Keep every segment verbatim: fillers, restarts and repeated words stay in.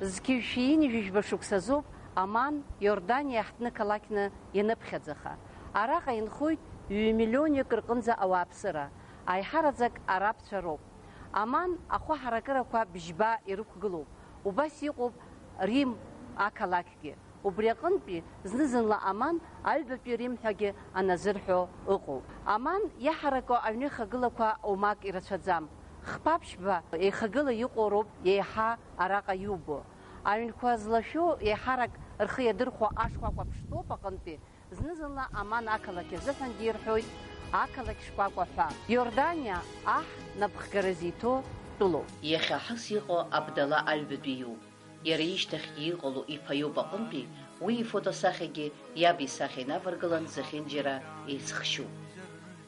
Зқьи жәшәи ҩынҩажәи жәба шықәсазоуп Аман Иорданиа иаҳҭны қалақьны ианыԥхьаӡаха. Араҟа инхоит ҩ-миллионҩык рҟынӡа ауааԥсыра, аиҳараӡак арабцәа роуп. Аман ахәы ҳаракырақәа бжьба ирықәгылоуп. Убас иҟоуп Рим ақалақьгьы. Убри аҟынтәи зны-зынла Аман аҩбатәи Рим ҳәагьы аназырҳәо ыҟоуп. Аман иаҳараку аҩны ихагылақәа оумак ирацәаӡам. Хԥа-ԥшьба еихагыла иҟоу роуп еиҳа араҟа иубо. Аҩнқәа злашәу еиҳарак рхы иадырхәо ашкәакәа ԥштәоуп аҟынтәи, зны-зынла Аман ақалақь азыҳәангьы ирҳәоит ақалақь шкәакәа ҳәа. Иорданиа аҳ напхгара зиҭо тәылоуп. Иахьа ҳас иҟоу Абдала аҩбатәи иоуп. Иара ишьҭахьгьы иҟало иԥа иоуп аҟынтәи, уи ифотосахьагьы иаб исахьа инаваргылан зехьынџьара еицхшьуп.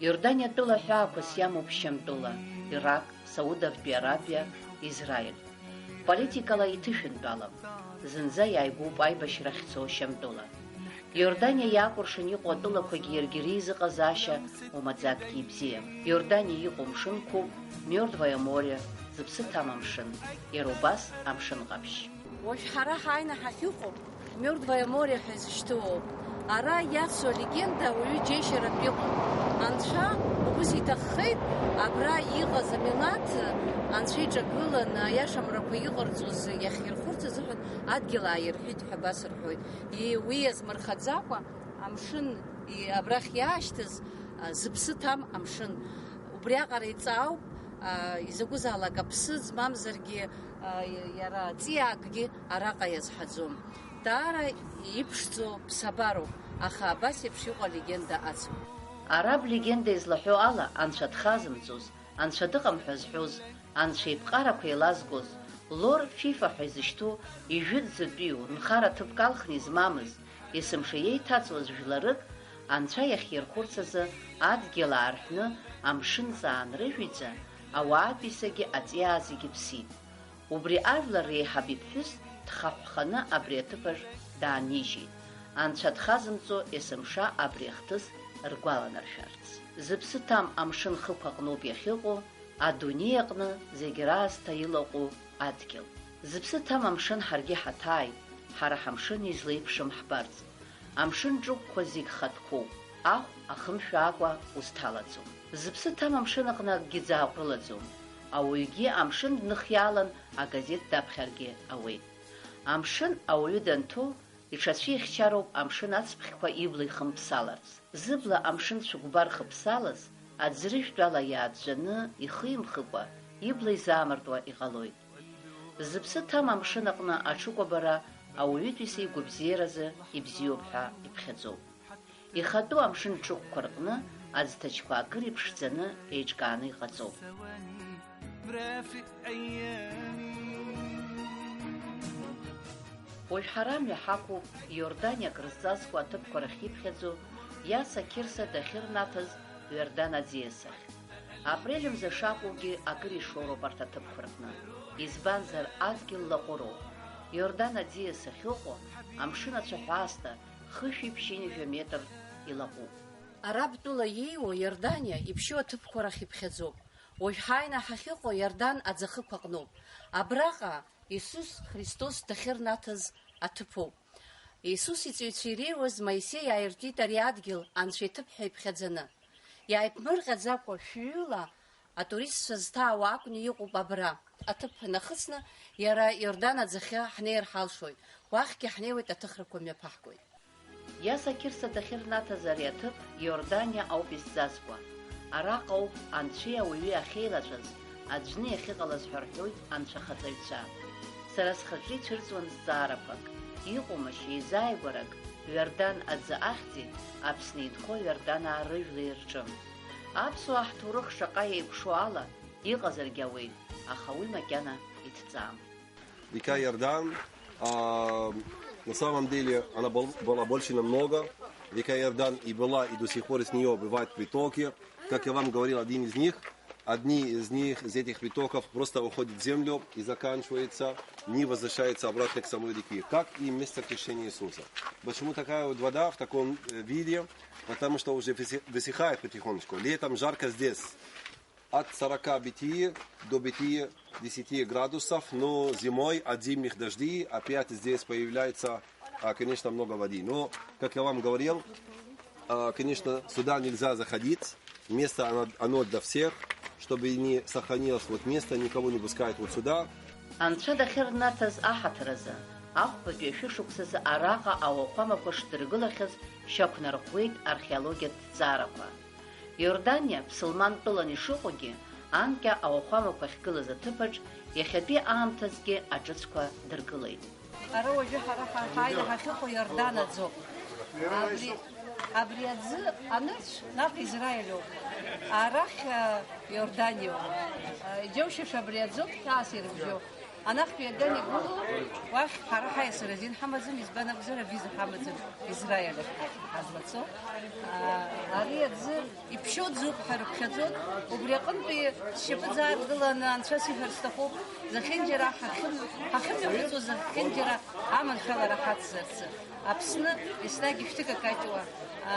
Иорданиа тәыла ҳәаақәас иамоуп Шьамтәыла, Ирак, Саудовтәи Арабиа, Израиль. Политикала иҭышәынтәалам. Зынӡа иааигәоуп аибашьра ахьцо Шьамтәыла. Иорданиа иаакәыршан иҟоу атәылақәагьы иаргьы реизыҟазаашьа умаӡакгьы ибзиам. Иорданиа иҟоу мшынқәоуп, Мёртвое море, зыԥсы ҭам амшын, иара убас Амшын Ҟаԥшь. Уажә ҳара ҳааины ҳахьыҟоу Мёртвое море ҳәа изышьҭоу ауп. Ара иацу алегенда ауаҩы џьеишьаратә иҟоуп. Анцәа убыс иҭаххеит, абра иҟаз амилаҭ Анцәа иҿагыланы аиашамрақәа иҟарҵоз иахьирхәырц азыҳәан адгьыл ааирҳәит ҳәа абас рҳәоит. И-, уи иазмырхаӡакәа амшын, и-, абрахь иаашьҭыз, а, зыԥсы ҭам амшын. Убриаҟара иҵаауп, а, изакәызаалак аԥсы змамзаргьы, а, иара ҵиаакгьы араҟа иазҳаӡом. Даара иԥшӡоу ԥсабароуп, аха абас еиԥш иҟоу алегенда ацуп. Араб легенда излаҳәо ала, анцәа дхазымҵоз, анцәа дыҟам ҳәа зҳәоз, анцәа иԥҟарақәа еилазгоз, Лор Фифа ҳәа изышьҭоу, ижәытәӡатәиу, нхара ҭыԥк алхны измамыз, есымша иеиҭаҵуаз жәларык анцәа иахьирхәырц азы адгьыл аарҳәны, амшын ҵаанрыжәиҵа, ауаатәыҩсагьы аҵиаа зегьы ԥсит. Убри ажәлар реиҳаб иԥҳәыс дхаҳәханы абри аҭыԥаҿ даанижьит, анцәа дхазымҵо есымша абри ахҭыс ргәаланаршәарц. Зыԥсы ҭам амшын хықә аҟноуп иахьыҟоу, адунеи аҟны зегь раасҭа илаҟәу адгьыл. Зыԥсы ҭам амшын ҳаргьы ҳаҭааит, ҳара ҳамшын излеиԥшым ҳбарц. Амшын ҿықәқәа зегь хатәқәоуп, ахә ахымшәаакәа узҭалаӡом. Зыԥсы ҭам амшын аҟны акгьы дзааҟәрылаӡом. Ауаҩгьы амшын дныхиаалан агазеҭ даԥхьаргьы ауеит. Амшын ауаҩы данҭоу, иҽацәихьчароуп амшын ацԥхьқәа ибла ихымԥсаларц. Зыбла амшын цәыкәбар хыԥсалаз, аӡрыжәтә ала иааӡәӡәаны, ихы имхыкәа, ибла изаамыртуа иҟалоит. Зыԥсы ҭам амшын аҟны аҽыкәабара ауаҩытәыҩса игәабзиаразы ибзиоуп ҳәа иԥхьаӡоуп. Ихатәу амшын ҿықәқәа рҟны аӡҭачқәа акыр иԥшӡаны еиҿкааны иҟаҵоуп. Уажә ҳара амҩа ҳақәуп Иорданиа акрызҵазкуа аҭыԥқәа рахь иԥхьаӡоу Иаса Қьырса дахьырнаҭаз Иордан аӡиас ахь. Апрель мза шакәугьы акыр ишоуроуп арҭ аҭыԥқәа рҟны, избанзар, адгьыл лаҟәыроуп. Иордан аӡиас ахьыҟоу амшын ацәаҳәа аасҭа хышәи ԥшьынҩажәа метр илаҟәуп. Араб тәыла иеиуоу Иорданиа иԥшьоу аҭыԥқәа рахь иԥхьаӡоуп. Уажә ҳааины ҳахьыҟоу Иордан аӡахықә аҟноуп. Абраҟа Иисус Христос дахьырнаҭаз аҭыԥоуп. Иисус иҵаҩцәа иреиуаз Моисеи ааиртит ари адгьыл Анцәа иҭыԥ ҳәа иԥхьаӡаны. Иааиԥмырҟьаӡакәа шәҩыла атуристцәа зҭаауа акәны иҟоуп абра. Аҭыԥ нахысны, иара Иордан аӡахьы ҳнеир ҳалшоит. Уахьгьы ҳнеиуеит, аҭыхрақәа мҩаԥаҳгоит. Иаса Қьырса дахьырнаҭаз ари аҭыԥ Иорданиа ауп изҵазкуа. Араҟа ауп анцәеи ауаҩи ахьеилаҵәаз, аӡәны иахьыҟалаз ҳәа рҳәоит анцәахаҵаҩцәа. Сара схаҿы ицәырҵуан зҵаарақәак, иҟоумашь еизааигәарак Иордан аӡы ахьӡи Аԥсны инхо Иорданаа рыжәлеи рҿы. Аԥсуаа ҳҭоурых шаҟа еикәшо ала, иҟазаргьы ауеит, аха уи макьана иҭҵаам. Река Иордан, а, на самом деле, она бол-, была больше намного. Река Иордан и была, и до сих пор из неё бывают притоки. Как я вам говорил, один из них, одни из них, из этих притоков просто уходит в землю и заканчивается, не возвращается обратно к самой реке, как и место крещения Иисуса. Почему такая вот вода в таком, э, виде? Потому что уже выси-, высыхает потихонечку. Летом жарко здесь. От сорока пяти до пяти-десяти градусов, но зимой от зимних дождей опять здесь появляется, а, конечно, много воды. Но, как я вам говорил, а, конечно, сюда нельзя заходить. Место, оно, оно для всех, чтобы не сохранилось вот место, никого не пускают вот сюда. Анцәа дахьырнаҭаз аҳаҭыр азы, ахәбатәи ашәышықәсазы араҟа ауахәамақәа шдыргылахьаз шьақәнарӷәӷәеит археологиатә ҭҵаарақәа. Иорданиа ԥсылман тәылан ишыҟоугьы, анкьа ауахәамақәа ахьгылаз аҭыԥаҿ иахьатәи аамҭазгьы аҿыцқәа дыргылеит. Ара уажәы ҳара ҳа-, ҳааины ҳахьыҟоу Иордан аӡоуп. Абри, абри аӡы анырцә, наҟ Израиль ауп. Арахь, а, Иорданиа ауп. А, иџьоушьаша абри аӡоуп хьаас ирыбжьоу. Анахьтә Иордан игылоу, уахь ҳара ҳаиасыр азин ҳамаӡам, избан акәзар, авиза ҳамаӡам Израиль ахь ҳазлацо. А, ари аӡы иԥшьоу ӡуп ҳәа рыԥхьаӡоит. Убри аҟынтәи сшьапы ӡааргыланы анцәа сиҳәар сҭахуп, зехьынџьара ҳахьым-, ҳахьымҩаԥҵәо зехьынџьара аманшәалара ҳацзарцы. Аԥсны еснагь ишәҭы какаҷуа, а,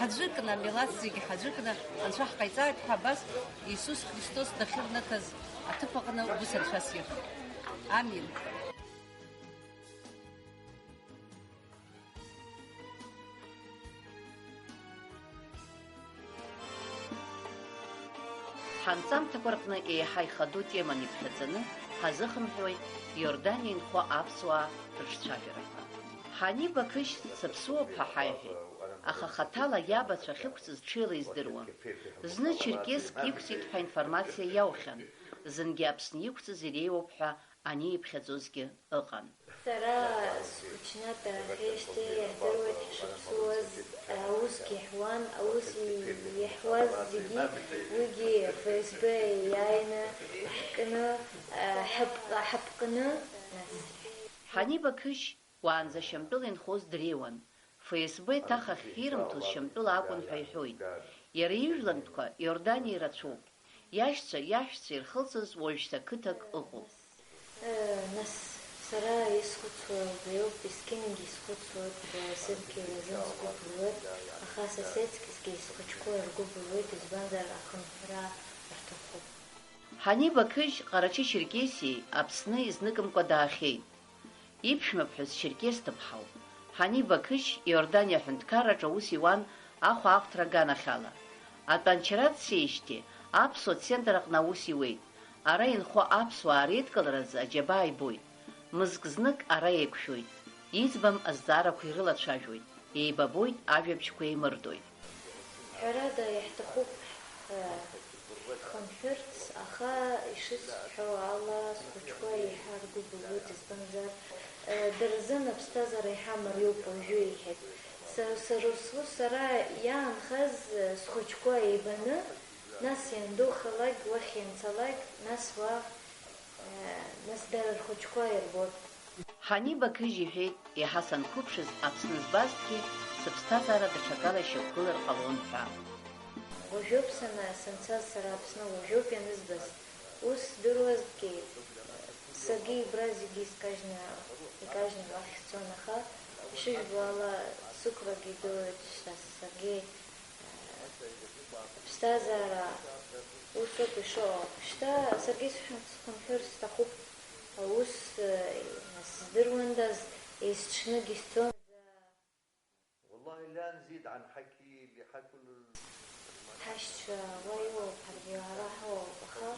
ҳаӡәыкны, амилаҭ зегьы ҳаӡәыкны анцәа ҳҟаиҵааит ҳәа абас Иисус Христос дахьырнаҭаз аҭыԥ аҟны убыс анцәа сиҳәоит. Амин. Ҳанҵамҭақәа рҟны еиҳа ихадоу теманы иԥхьаӡаны ҳазыхынҳәуеит Иорданиа инхо аԥсуаа рыҿцәажәарақәа. Ҳаниба Қышь сыԥсуоуп ҳәа ҳаиҳәеит, аха хаҭала иабацәа ахьықәҵыз ҽеила издыруам. Зны Черкесск иқәҵит ҳәа информациа иаухьан, зынгьы Аԥсны иқәҵыз иреиуоуп ҳәа ани иԥхьаӡозгьы ыҟан. Сара схәыҷны дааҳәеижьҭеи иаҳдыруеит ҳшыԥсуаз, аусгьы иаҳуан, аус иаҳуаз зегьы, уигьы Ф С Б иааины ҳкны, ҳаԥ-, ҳаԥкны, нас. Ҳаниба Қышь уаанӡа Шьамтәыла инхоз дреиуан, Ф С Б ҭах ахьирымҭоз Шьамтәыла акәын ҳәа иҳәоит. Иара ижәлантәқәа Иорданиа ирацәоуп. Иашьцәа, иаҳәшьцәа ирхылҵыз уажәшьҭа қыҭак ыҟоуп. Нас сара исхәыцуа убриоуп, есқьынагь исхәыцуеит, сыдгьыл азын сгәы былуеит, аха соседскисгьы схәыҷқәа ргәы былуеит, избанзар, ахынҳәра рҭахуп. Ҳаниба Қышь Ҟарачы-Черкесиеи Аԥсны изныкымкәа даахьеит. Иԥшәмаԥҳәыс Черкес ҭыԥҳауп. Ҳаниба Қышь Иорданиа аҳәынҭқарраҿы аус иуан ахәаахәҭра аганахьала. Атәанчара дцеижьҭеи аԥсуа центр аҟны аус иуеит. Ара инхо аԥсуаа реидкыларазы аџьабаа ибоит. Мызк-знык ара еиқәшәоит. Иӡбам азҵаарақәа ирылацәажәоит, еибабоит, ажәабжьқәа еимырдоит. Ҳәарада, иаҳҭахуп, ҳа, ҳхынҳәырц, аха, ишысҳәо ала, схәыҷқәа еиҳа ргәы былуеит, избанзар, дара рзын аԥсҭазаара еиҳа мариоуп уажәы, иҳәеит. Са, сара сус, сара иаанхаз, схәыҷқәа еибаны, нас иандухалак, уахь ианцалак, нас уа, нас дара рхәыҷқәа ирбон. Ҳаниба Қышь иҳәеит, еиҳа санқәыԥшыз, Аԥсны збазҭгьы сыԥсҭазаара даҽакала ишьақәгылар ҟалон ҳәа. Уажәоуп сана-, санцаз сара Аԥсны, уажәоуп ианызбаз. Ус здыруазҭгьы, саргьы убра зегьы скажьны, икажьны уахь сцон, аха ишыжәбо ала, сықәрагьы идууеит шьҭа саргьы. Ԥсҭазаара усоуп ишыҟоу. Шьҭа саргьы схьын-, схынҳәыр сҭахуп. Аус, э, сыздыруандаз, есҽныгьы сцон. والله لا نزيد عن حكي اللي حكوا ال- Ҳашьцәа уа иоуп, ҳаргьы ара ҳауп, аха,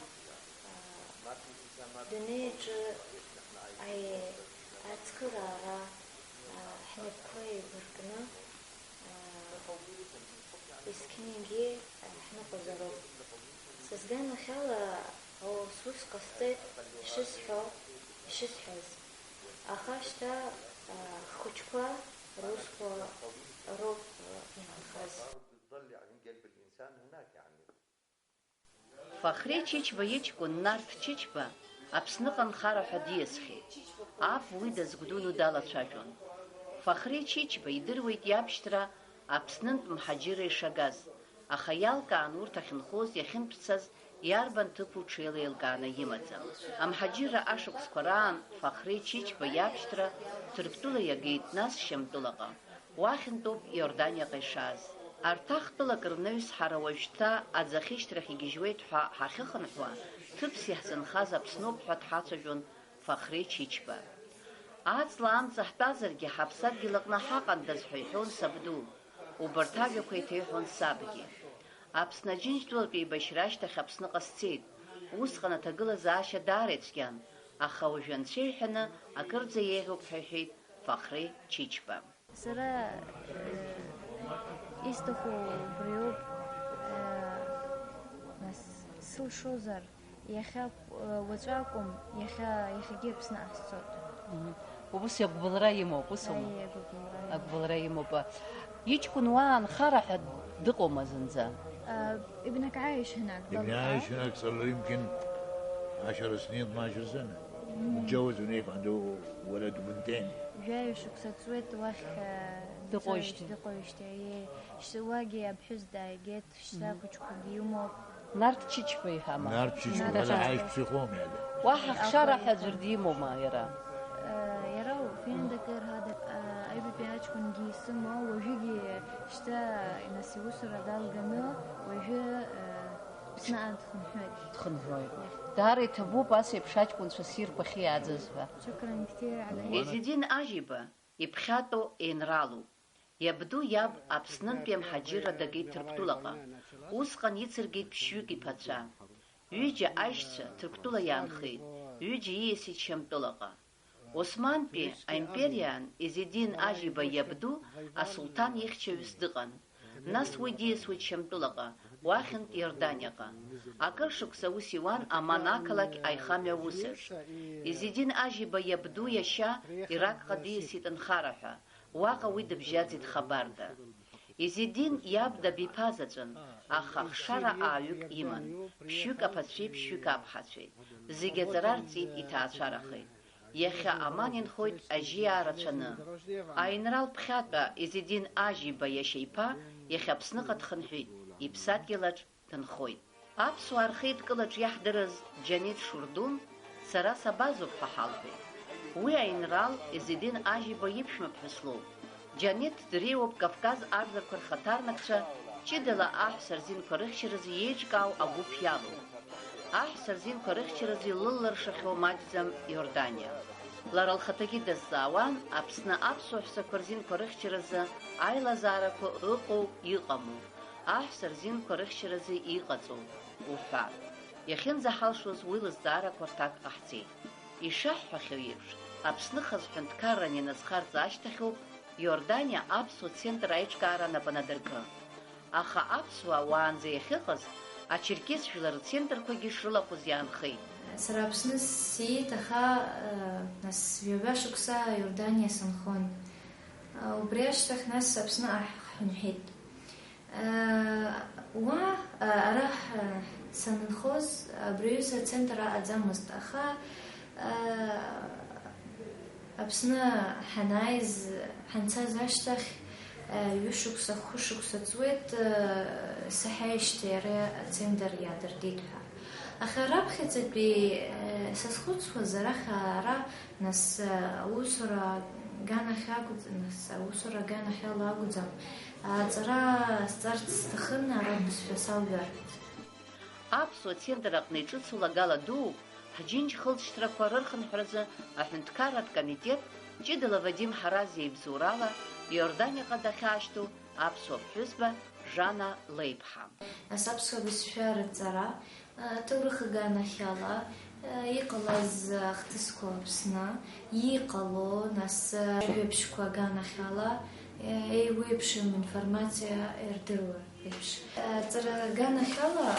а, дунеиаҿы аи-, ацхыраара, а, ҳнапқәа еибаркны, а, есқьынгьы, а, ҳныҟәозароуп. Сызганахьала, о, сус ҟасҵеит ишысҳәо, ишысҳәаз. Аха шьҭа, а, ҳхәыҷқәа русқәа роуп, а, иаанхаз. بتضل يعني قلب الإنسان هناك يعني. Фахри Чычба иҷкәын Нарҭ Чычба Аԥсныҟа нхара ҳәа диасхьеит. Аб уи дазгәдуны далацәажәон. Фахри Чычба идыруеит иабшьҭра Аԥснынтә мҳаџьырра ишагаз, аха иалкаан урҭ ахьынхоз, иахьынтәцаз, иарбан ҭыԥу ҽеила еилкааны имаӡам. Амҳаџьырра ашықәсқәа раан Фахри Чычба иабшьҭра Ҭырқәтәыла иагеит, нас Шьамтәылаҟа. Уахьынтәоуп Иорданиаҟа ишааз. Арҭ ахтәылак рнаҩс ҳара уажәшьҭа аӡахьышьҭрахь игьежьуеит ҳәа ҳахьыхынҳәуа, ҭыԥс иаҳзынхаз Аԥсноуп ҳәа дҳацәажәон Фахри Чичба. Аҵла амҵа ҳтәазаргьы, ҳаԥсадгьыл аҟны ҳаҟандаз ҳәа иҳәон сабду. Убарҭ ажәақәа еиҭеиҳәон сабгьы. Аԥсны Аџьынџьтәылатә еибашьра ашьҭахь Аԥсныҟа сцеит. Усҟан аҭагылазаашьа даара ицәгьан, аха уажәы анцәа иҳәаны акырӡа еиӷьуп ҳәа иҳәеит Фахри Чичба. Сара, э, исҭаху убриоуп, э, нас, сылшозар, иахьа, э, уаҵәы акәым, иахьа, иахьагьы Аԥсны ҟасҵоит. Мгм. Убыс иагәбылра имоуп, ус аума? Аиеи, агәыбылра имоуп. Агәбылра имоуп. Иҷкәын уа анхара ҳәа дыҟоума зынӡа? Э, ابنك عايش هناك، ابني عايش هناك، صار له يمكن عشر سنين، اثناعش سنة. متجوز هناك، عنده ولد وبنتين. Жәаҩа шықәса ҵуеит уахь, э, Дыҟоижьҭеи. Дыҟоижьҭеи, аиеи. Шьҭа уагьы аԥҳәыс дааигеит, шьҭа ахәыҷқәагьы имоуп. Нарҭ Чичба иҳәама? Нарҭ Чичба, Нарҭ هذا Чичба. عايش بصيخوم هذا. Уаҳа хшара ҳәа аӡәыр димоума иара? Э, иара уфеиндакыр ҳада, э, аҩбатәи аҷкәынгьы исымоу, уажәыгьы шьҭа, нас, иусура далганы, уажәы, э, Аԥсныҟа дхынҳәуеит. Дхынҳәуеит. Даара иҭабуп ас еиԥш аҷкәынцәа ссирқәа ахьиааӡаз ҳәа. شكرًا كثير على Езидин Ажьиба иԥхьатәу еинралуп. Иабду иаб Аԥснынтәи амҳаџьырра дагеит Ҭырқәтәылаҟа. Усҟан ицыргеит ԥшьҩык иԥацәа. Ҩыџьа аишьцәа Ҭырқәтәыла иаанхеит, ҩыџьа ииасит Шьамтәылаҟа. Османтәи аимпериаан Езидин Ажьиба иабду асулҭан ихьчаҩыс дыҟан. Нас уи диасуеит Шьамтәылаҟа, уахьынтә Иорданиаҟа. Акыр шықәса ус иуан Аман ақалақь аихамҩа аусаҿ. Езидин Ажьиба иабду иашьа Иракҟа диасит нхара ҳәа, уаҟа уи дыбжьаӡит хабарда. Езидин иаб дабиԥазаҵәын, аха хшара ааҩык иман, ԥшьҩык аԥацәеи ԥшьҩык аԥҳацәеи. Зегь аҵара рҵеит, иҭаацәарахеит. Иахьа Аман инхоит ажьиаа рацәаны. Аинрал ԥхьатәа Езидин Ажьиба иашьа иԥа иахьа Аԥсныҟа дхынҳәит, иԥсадгьылаҿ дынхоит. Аԥсуаа рхеидкылаҿ иаҳдырыз Џьанеҭ Шурдун, сара сабазоуп ҳәа ҳалҳәеит. Уи аинрал Езидин Ажьиба иԥшәмаԥҳәыс лоуп. Џьанеҭ дреиуоуп Кавказ ажәларқәа рхаҭарнакцәа ҷыдала аҳәса рзинқәа рыхьчаразы иеиҿкаау агәыԥ иалоуп. Аҳәса рзинқәа рыхьчаразы илыллыршахьоу маҷӡам Иорданиа. Лара лхаҭагьы дазҵаауан, Аԥсны аԥсуа ҳәсақәа рзинқәа рыхьчаразы аилазаарақәа ыҟоу, иҟаму, аҳәса рзинқәа рыхьчаразы иҟаҵоу уҳәа. Иахьынӡаҳалшоз уи лызҵаарақәа рҭак ҟаҳҵеит. Ишаҳҳәахьоу еиԥш, Аԥсны хаз ҳәынҭқарран ианазхарҵа ашьҭахьоуп Иорданиа аԥсуа центр аиҿкаара анапы анадыркы. Аха аԥсуаа уаанӡа иахьыҟаз, ачерқьес жәлар рцентрқәагьы шрылахәыз иаанхеит. Сара Аԥсны сиит, аха, э, нас ҩажәа шықәса Иорданиа сынхон. Э, убри ашьҭахь нас Аԥсныҟа ҳҳәынҳәит. Э, уа, э, ара ҳ-, санынхоз, абри аҩыза ацентр аҟаӡамызт, аха, э, Аԥсны ҳанааиз, ҳанцаз ашьҭахь, э, ҩышықәса, хәышықәса ҵуеит, э, саҳаижьҭеи ари ацентр иаадыртит ҳәа. Аха раԥхьаӡатәи, э, сазхәыцуаз, арахь ара, нас, э, аусура аганахь акәӡ-, нас, аусура аганахьала акәӡам, аҵара сҵарц сҭахын, араб бызшәа салгартә. Аԥсуа центр аҟны иҿыцу лагала дууп, ҳџьынџь хылҵшьҭрақәа рырхынҳәразы аҳәынҭқарратә комитет, ҷыдала Вадим Ҳаразиа ибзоурала, Иорданиаҟа дахьаашьҭу аԥсуа ԥҳәызба Жана леиԥҳа. Нас аԥсуа бызшәа рыҵара, аҭоурых аганахьала, иҟалаз ахҭысқәа Аԥсны, иҟало, нас, ажәабжьқәа аганахьала, еиуеиԥшым информациа ирдыруа еиԥш. Аҵара аганахьала,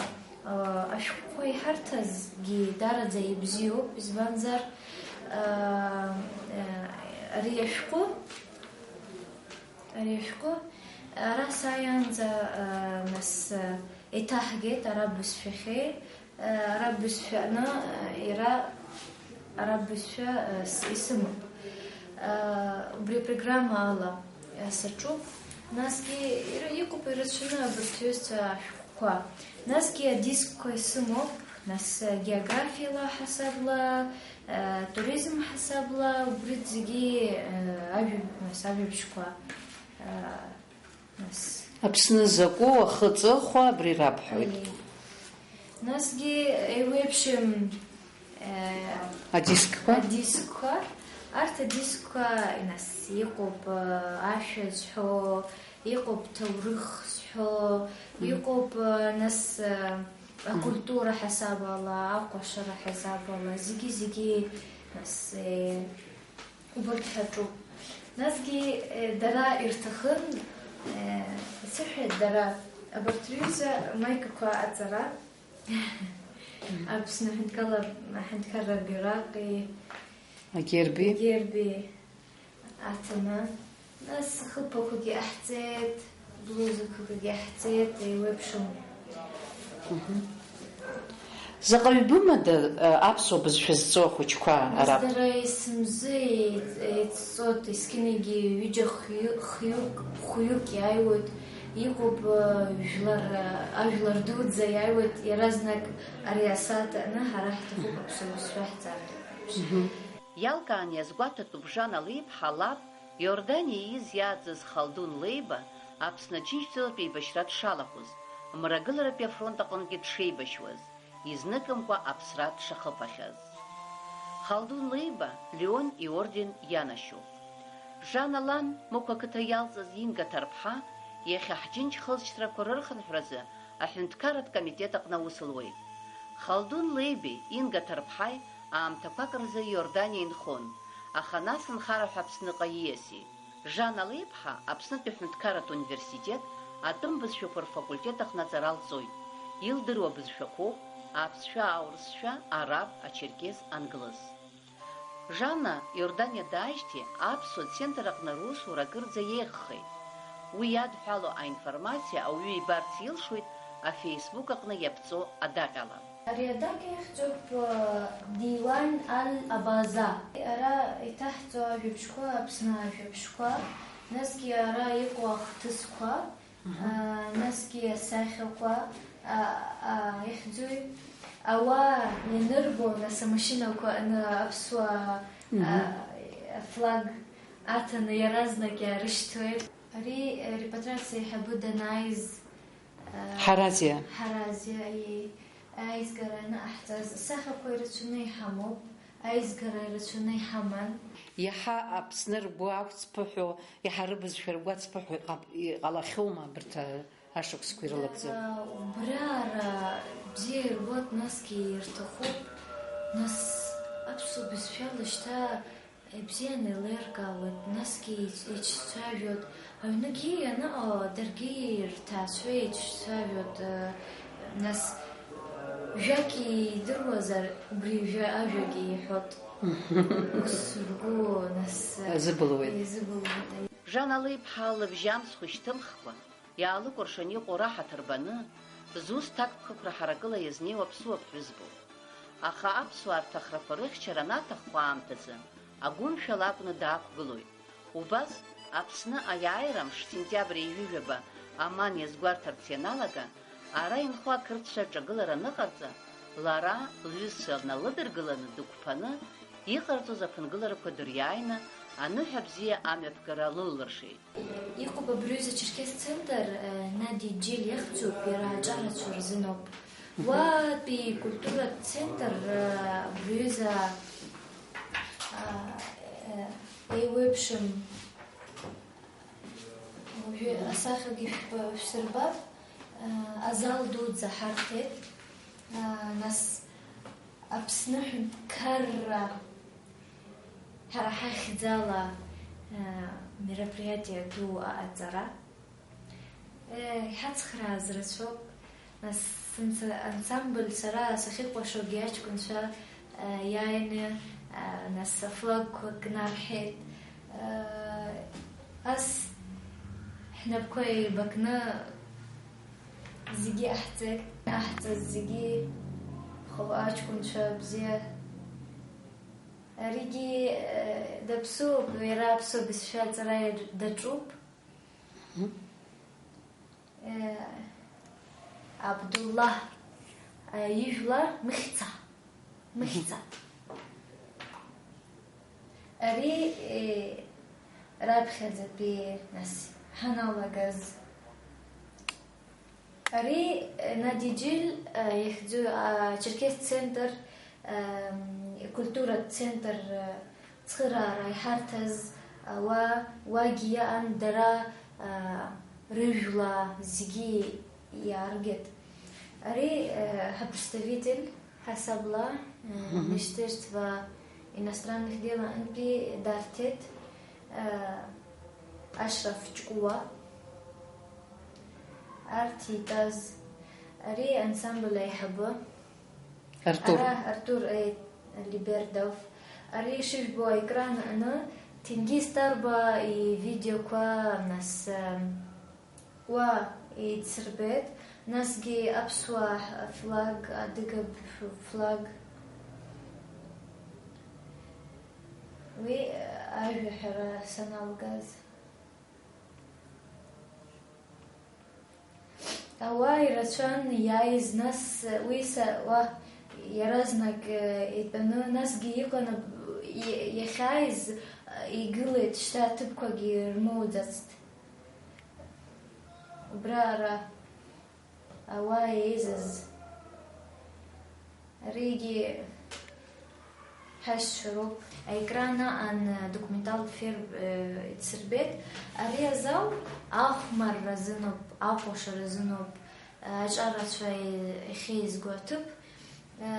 ашәҟәқәа иҳарҭазгьы дараӡа ибзиоуп, избанзар, ари ашәҟәы, ари ашәҟәы ара сааиаанӡа, нас, еиҭаҳгеит араб бызшәахьы, араб бызшәаны, иара араб бызшәа, исымоуп. Убри апрограмма ала, саҿуп. Насгьы ира-, иҟоуп ирацәаны абарҭ ҩызцәа ашәҟәқәа. Насгьы адискқәа исымоуп, нас, географиала ҳасабла, туризм ҳасабла, убри зегьы, ажәаб-, нас, ажәабжьқәа, нас. Аԥсны закәу ахы ҵыхәа абри рабҳәоит. Насгьы еиуеиԥшым, э, Адискқәа? Адискқәа. Арҭ адискқәа, нас, иҟоуп, э, ашәа зҳәо, иҟоуп ҭоурых зҳәо, Мгм. иҟоуп, э, нас, э, Мгм. акультура ҳасабала, акәашара ҳасабала, зегьы-зегьы, нас, э, убарҭ ҳаҿуп. Насгьы, э, дара ирҭахын, э, исыҳәеит дара, абарҭ рҩыза маикақәа аҵара, Аԥсны аҳәынҭқарра, аҳәынҭқарра абираҟи, Агерби. Агерби аҭаны, нас хыԥақәагьы ҟаҳҵеит, блузақәагьы ҟаҳҵеит, еиуеиԥшым. Мгм. Заҟаҩ бымада, э, аԥсуа бызшәа зҵо ахәыҷқәа, Нас араб? Дара есымзы еиц-, еицҵоит, есқьынагьы ҩыџьа хҩы-, хҩык, хәҩык иааиуеит, иҟоуп, э, жәлар, э, ажәлар дуӡӡа иааиуеит, иаразнак ари асааҭ аҟны ҳара ҳҭахуп аԥсуа бызшәа ҳҵар. Мгм. Иалкааны иазгәаҭатәуп Жана Леиԥҳа лаб, Иорданиа ииз иааӡаз Халдун Леиба, Аԥсны Ачынжәтәылатә еибашьра дшалахәыз, Мрагыларатәи афронт аҟынгьы дшеибашьуаз, изныкымкәа аԥсра дшахыԥахьаз. Халдун Леиба Леон иорден ианашьоуп. Жана лан, Мықә ақыҭа иалҵыз Инга Ҭарԥҳа, иахьа ҳџьынџь хылҵшьҭрақәа рырхынҳәразы аҳәынҭқарратә комитет аҟны аус луеит. Халдун Леибеи Инга Ҭарԥҳаи аамҭақәак рзы Иорданиа инхон, аха нас нхара ҳәа Аԥсныҟа ииасит. Жана Леиԥҳа Аԥснытәи аҳәынҭқарратә университет атәым бызшәақәа рфакультет аҟны аҵара лҵоит. Илдыруа бызшәақәоуп аԥсшәа, аурысшәа, араб, ачерқьес, англыз. Жана Иорданиа дааижьҭеи аԥсуа центр аҟны русура акырӡа еиӷьхеит. Уи иадҳәало аинформациа ауаҩы ибарц илшоит афеисбук аҟны иаԥҵоу адаҟьала. Ари адаҟьа ихьӡуп, э, Диуан аль-Абаза. Ара иҭаҳҵо ажәабжьқәа, Аԥсны ажәабжьқәа, насгьы ара иҟоу ахҭысқәа, Мгм. а, насгьы асахьақәа, а, а, ихьӡуи, ауаа ианырбо, нас амашьынақәа аны аԥсуа, Мгм. а, афлаг аҭаны иаразнак иаарышьҭуеит. Ари, э, репатриациа аиҳабы данааиз, э, Ҳаразиа. Ҳаразиа, аиеи, аизгара анаҟаҳҵаз асахьақәа ирацәаны иҳамоуп, аизгара ирацәаны иҳаман. Иаҳа Аԥсны ргәы ақәҵ ԥыҳәо, иаҳа рыбызшәа ргәы ацԥыҳәо иҟаб-, иҟалахьоума абарҭ, а, ашықәсқәа ирылагӡоу? Дара убриаҟара бзиа ирбоит, насгьы ирҭахуп, нас аԥсуа бызшәала шьҭа ибзианы еилыркаауеит, насгьы еицәцәажәоит. Аҩнгьы ианыҟало, даргьы рҭаацәа еицәцәажәоит, э, нас, жәак идыруазар, убри жәа-, ажәагьы иҳәоит. Ус ргәы, нас, Азыбылуеит. Изыбылуеит. Жана леиԥҳа лыбжьамсхә ишьҭымхкәа, иаалыкәыршан иҟоу раҳаҭыр баны, зус ҭакԥхықәра ҳаракыла иазнеиуа аԥсуа ԥҳәызбоуп. Аха аԥсуаа рҭахрақәа рыхьчара анаҭаххо аамҭазы, агәымшәала акәны даақәгылоит. Убас, Аԥсны аиааира мш, сентиабр ҩажәи жәаба, аман иазгәарҭарц ианалага, ара инхо ақырҭцәа аҿагылара аныҟарҵа, лара, лҩызцәа налыдыргыланы, дықәԥаны, иҟарҵоз аԥынгыларақәа дыриааины, аныҳәа бзиа амҩаԥгара лыллыршеит. Иҟоуп абри аҩыза Черкес центр, э, Надиа Џьель иахьӡуп, иара аҿарацәа рзыноуп. Мгм. Уаатәи культуратә центр, э, абри аҩыза, а, э, еиуеиԥшым, уажәы асахьагьы шәб-, шәсырбап, э, азал дуӡӡа ҳарҭеит, э, нас Аԥсны ҳәынҭқарра Ҳара ҳахьӡала, э, мероприятие ду аҟаҵара, э, иҳацхрааз рацәоуп. Нас сынца-, ансамбль сара сахьыкәашогьы аҷкәынцәа, э, иааины, э, нас афлагқәа кнарҳәеит. Э, ас ҳнапқәа еибакны зегьы ҟаҳҵеит. Иҟаҳҵаз зегьы хо-, аҷкәынцәа бзиа. Аригьы, э, даԥсуоуп, иара аԥсуа бызшәа аҵара иаҿ-, даҿуп. Мгм. Э, Абдуллаҳ, э, ижәлар Мыхьӡа. Мыхьӡа. Ари, э, раԥхьаӡатәи, нас, ҳаналагаз, Ари, э, Надиџьил, э, иахьӡу, а, Черкес центр, эм, культуратә центр, э, цхыраара иҳарҭаз, а, уа, уагьы иаан дара, а, рыжәла зегьы иааргеит. Ари, э, ҳапредставитель ҳасабла, э, Мгм. Министерство иностранных дел антәи дарҭеит, э, Ашраф Ҷкәуа. Арҭ итәаз ари ансамбль аиҳабы. Артур. Ара Артур, э, Либердов. Ари ишыжәбо аекран аҟны Ҭенгиз Тарба ивидеоқәа, нас, э, уа еицырбеит, насгьы аԥсуа флаг, адыга флаг. Уи, э, ажәаҳәара саналгаз. Ауаа ирацәан иааиз, нас уи са-, уа, иаразнак, э, итәаны, насгьы иҟан, аб-, и-, иахьааиз, э, игылеит, шьҭа аҭыԥқәагьы рмоуӡацт. Убра ара ауаа еизаз. Аригьы ҳәашьцәа роуп. Аекран аҟан документалтә фильм, э, ицырбеит. Ари азал ахәмарра азыноуп, акәашара азыноуп, э, аҿарацәа, э, иахьеизго аҭыԥ. Э,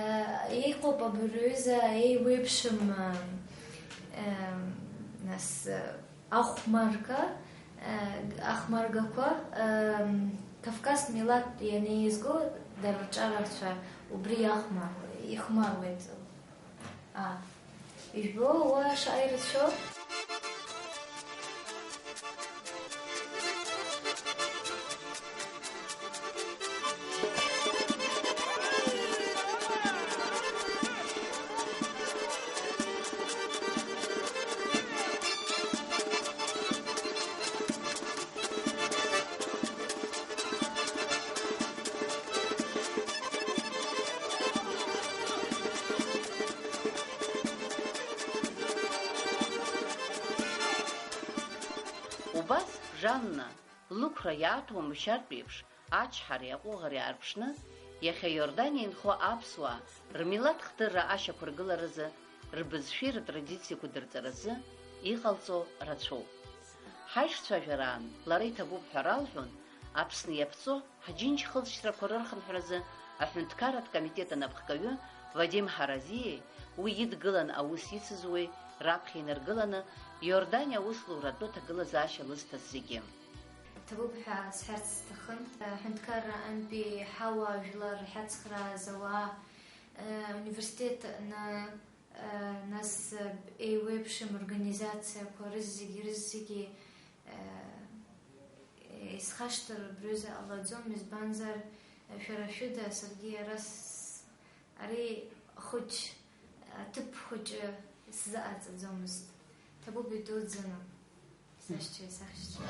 иҟоуп абри аҩыза еиуеиԥшым, э, э, нас, э, ахәмарга, э, ахәмаргақәа, э, Кавказ милаҭ ианеизго дара рҿарацәа убри иахәмаруа-, ихәмаруеит. А, ижәбо уа шаҟа ирацәоу? Убас Жанна лықәра иаҭәоу мышьартә еиԥш ачҳареи аҟәыӷареи аарԥшны, иахьа Иорданиа инхо аԥсуаа рмилаҭ хдырра ашьақәыргыларазы, рбызшәеи ртрадициақәа дырҵаразы иҟалҵо рацәоуп. Ҳаишцәажәараан лара иҭабуп ҳәа ралҳәон Аԥсны иаԥҵоу ҳџьынџь хылҵшьҭрақәа рырхынҳәразы аҳәынҭқарратә комитет анапхгаҩы Вадим Ҳаразиеи уи идгылан аус ицызуеи раԥхьа инаргыланы Иорданиа аусура атәы аҭагылазаашьа лызҭаз зегьы. Ҭабуп ҳәа сҳәарц сҭахын, аҳәынҭқарра антәи ҳауаажәлар иҳацхрааз ауаа, э, университет аҟны, э, нас, э, еиуеиԥшым организациақәа рызегьы, рызегьы, э, исхашҭыр абри аҩыза ҟалаӡом, избанзар, э, шәара шәыда саргьы ара с-, ари хәыҷ, аҭыԥ хәыҷы сзыҟарҵаӡомызт. Ҭабуп идуӡӡаны. Сашьцәеи сахьшьцәеи.